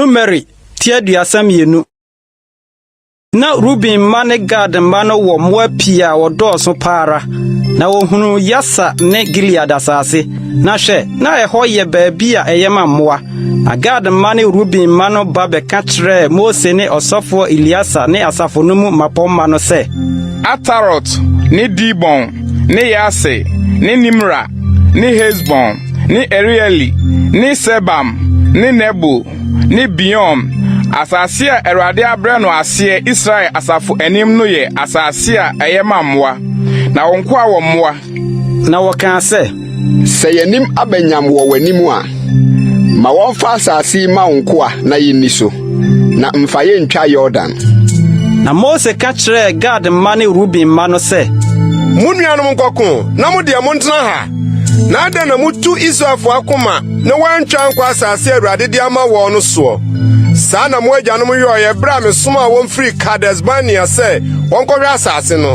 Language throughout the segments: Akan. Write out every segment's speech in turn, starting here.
Numeri ti 32. Na Ruben mma ne Gad mma no wɔ mmoa pii a wɔdɔɔso pa ara, na wohunuu Yaser ne Gilead asase, na hwɛ, na ɛhɔ yɛ baabi a ɛyɛ ma mmoa. Na Gad mma ne Ruben mma no ba bɛka kyerɛɛ Mose ne ɔsɔfoɔ Eleasa ne asafo no mu mmapɔmma no sɛ. Atarot ne Dibon ne Yaser ne Nimra ne Hesbon ne Eleale ne Sebam ne Nebo ne Beon, asase a Awurade abrɛ no aseɛ Israel asafo anim no yɛ asase a ɛyɛ ma mmoa, na wo nkoa wɔ mmoa. Na wɔkaa sɛ. Sɛ yɛn anim aba nyam wɔ w'anim a, ma wɔmfa asase yi mma wo nkoa na yenni so, na mfa yɛn ntwa Yordan. Na Mose ka kyerɛɛ Gad mma ne Ruben mma no sɛ. Mo nuanom nkɔko, na mo deɛ montena ha. Na adɛn na mutu Israelfo akoma na wɔantwa ankɔ asase a Awurade de ama wɔn no soɔ? Saa na mo agyanom yɔeɛ berɛ a mesomaa wɔn firii Kades-Barnea sɛ wɔnkɔhwɛ asase no.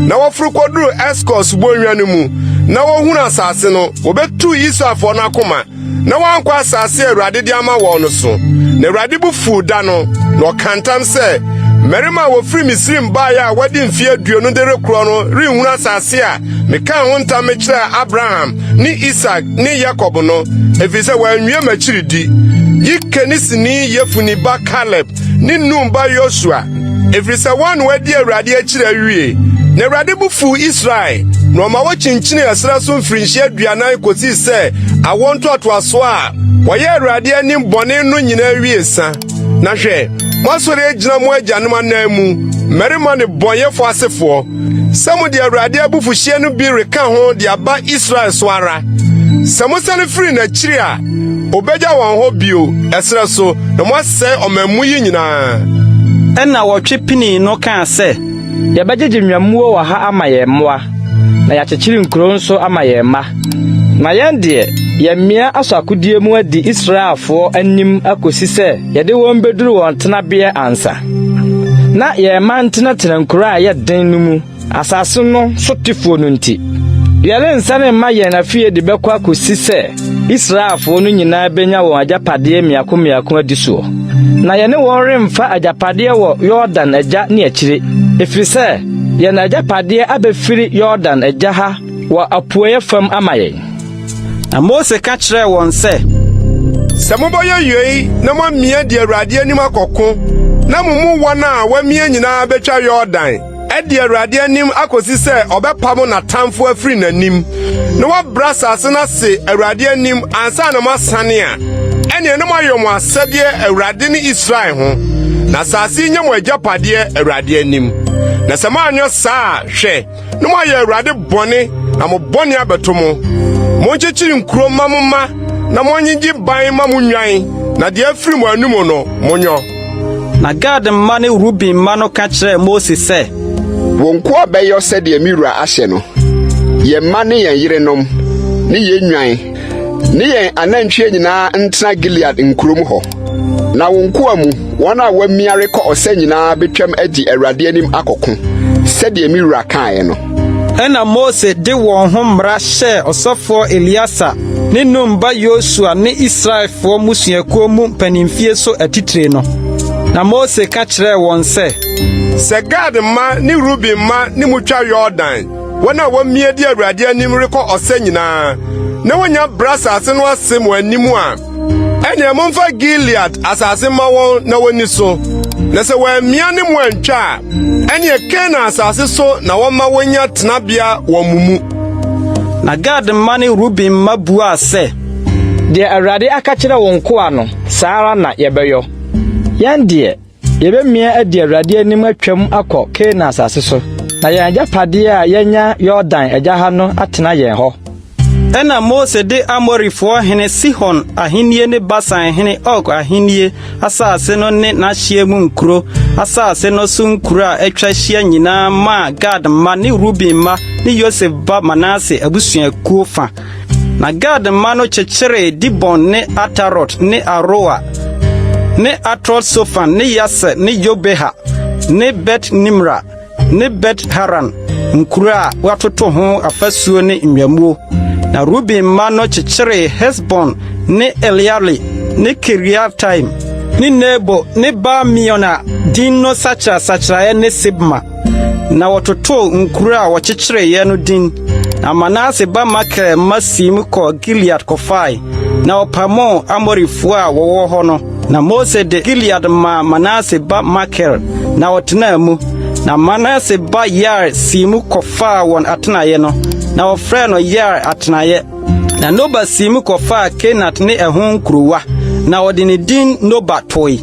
Na wɔforo kɔduruu Eskol subonhwa no mu, na wɔhunuu asase no, wɔbɛtuu Israelfoɔ no akoma. na wɔankɔ asase a Awurade de ama wɔn no so. Na Awurade bo fuw da no, na ɔkaa ntam sɛ, Mmarima a wɔfiri Misraim baeɛ a wɔadi mfeɛ 20 de rekorɔ no renhunu asase a mekaa ho ntam mekyerɛɛ Abraham ne Isak ne Yakob no, ɛfiri sɛ wɔanwie m'akyiri di. Yi Kenisini Yefune ba Kaleb ne Nun ba Yosua, ɛfiri sɛ wɔn na wɔadi Awurade akyiri awie. Na Awurade bo fuw Israel, na ɔma wokyinkyinii ɛserɛ so mfirinhyia 40 kosii sɛ awoɔ ntoatoasoɔ a wɔyɛɛ Awurade anim bɔne no nyinaa wiee sa. Na hwɛ, moasɔre agyina mo agyanom ananmu, mmarima nnebɔneyɛfo asefoɔ, sɛ mode Awurade abufuhyeɛ no bi reka ho de aba Israel so ara. Sɛ mosane firi n'akyiri a, obegya wɔn hɔ bio ɛserɛ so na moasɛe ɔman mu yi nyinaa. Ɛnna wɔtwe pinii no kaa sɛ. Yɛbɛgyegye nnwammuo wɔ ha ama yɛn mmoa, na yɛakyekyere nkuro nso ama yɛn mma. Na yɛn deɛ, yɛamia asɔ akodie mu adi Israelfoɔ anim akɔsi sɛ yɛde wɔn bɛduru wɔn tenabea ansa. Na yɛn mma ntenatena nkuro a ɛyɛ den no mu. Asase no sotefoɔ no nti, yɛrensane mma yɛn afie de bɛkɔ akɔsi sɛ Israelfoɔ no nyinaa bɛnya wɔn agyapadeɛ mmiako mmiako adi soɔ. Na yɛne wɔn remfa agyapadeɛ wɔ Yordan agya ne akyire, ɛfiri sɛ yɛn agyapadeɛ abɛfiri Yordan agya ha wɔ apueeɛ fam ama yɛn. Na Mose ka kyerɛɛ wɔn sɛ. Sɛ mobɛyɛ yei na moamia adi Awurade anim akɔko, na mo mu wɔn a wɔamia nyinaa bɛtwa Yordan, adi Awurade anim akosi sɛ ɔbɛpamo n'atamfo afiri n'anim, na wabrɛ asase no ase Awurade anim ansa na moasane a, ɛnneɛ na moayɛ mo asɛdeɛ Awurade ne Israel ho, na asase yi nyɛ mo agyapadeɛ Awurade anim. Na sɛ moanyɛ saa a, hwɛ, na moayɛ Awurade bɔne, na mo bɔne abɛto mo. Monkyekyere nkuro mma mo mma, na monnyegye ban mma mo nnwan, na deɛ afiri mo anomu no, monyɔ. Na Gad mma ne Ruben mma no ka kyerɛɛ Mose sɛ. Wo nkoa bɛyɔ sɛdeɛ me wura ahyɛ no. Yɛn mma ne yɛn yerenom, ne yɛn nnwan, ne yɛn anantwie nyinaa ntena Gilead nkurom hɔ. Na wo nkoa mu wɔn a wɔamia rekɔ ɔsa nyinaa betwam adi Awurade anim akɔko, sɛdeɛ me wura kaeɛ no. Ɛnna Mose de wɔn ho mmara hyɛɛ ɔsɔfoɔ Eleasa ne Nun ba Yosua ne Israelfoɔ mmusuakuo mu mpanimfie so atitire no. Na Mose ka kyerɛɛ wɔn sɛ. Sɛ Gad mma ne Ruben mma ne mo twa Yordan, wɔn a wɔamia di Awurade anim rekɔ ɔsa nyinaa, na wonya brɛ asase no ase mo anim a, ɛnneɛ momfa Gilead asase mma wɔn na wɔnni so. Na sɛ wɔammia ne mo antwa a, ɛnneɛ Kanaan asase so na wɔmma wɔnnya tenabea wɔ mo mu. Na Gad mma ne Ruben mma buaa sɛ. Deɛ Awurade aka kyerɛ wo nkoa no, saa ara na yɛbɛyɔ. Yɛn deɛ, yɛbɛmia adi Awurade anim atwam akɔ Kanaan asase so, na yɛn agyapadeɛ a yɛanya Yordan agya ha no atena yɛn hɔ. Ɛnna Mose de Amorifoɔ hene Sihon ahennie ne Basan hene Og ahennie asase no ne n'ahyeɛ mu nkuro, asase no so nkuro a atwa ahyia nyinaa maa Gad mma ne Ruben mma ne Yosef ba Manase abusuakuo fa. Na Gad mma no kyekyeree Dibon ne Atarot ne Aroer ne Atrot-Sofan ne Yaser ne Yogbeha ne Bet-Nimra ne Bet-Haran, nkuro a wɔatoto ho afasuo ne nnwammuo. Na Ruben mma no kyekyeree Hesbon ne Eleale ne Kiriataim ne Ne Nebo ne Baal-Meon a din no sakyerasakyeraeɛ ne Sibma. Na wɔtotoo nkuro a wɔkyekyereeɛ no din. Na Manase ba Makir mma siim kɔɔ Gilead kɔfae, na wɔpamoo Amorifoɔ a wɔwɔ hɔ no. Na Mose de Gilead maa Manase ba Makir, na ɔtenaa mu. Na Manase ba Yair siim kɔfaa wɔn atenaeɛ no, na wɔfrɛɛ no Yair atenaeɛ. Na Noba siim kɔfaa Kenat ne ɛho nkurowa, na ɔde ne din Noba toe.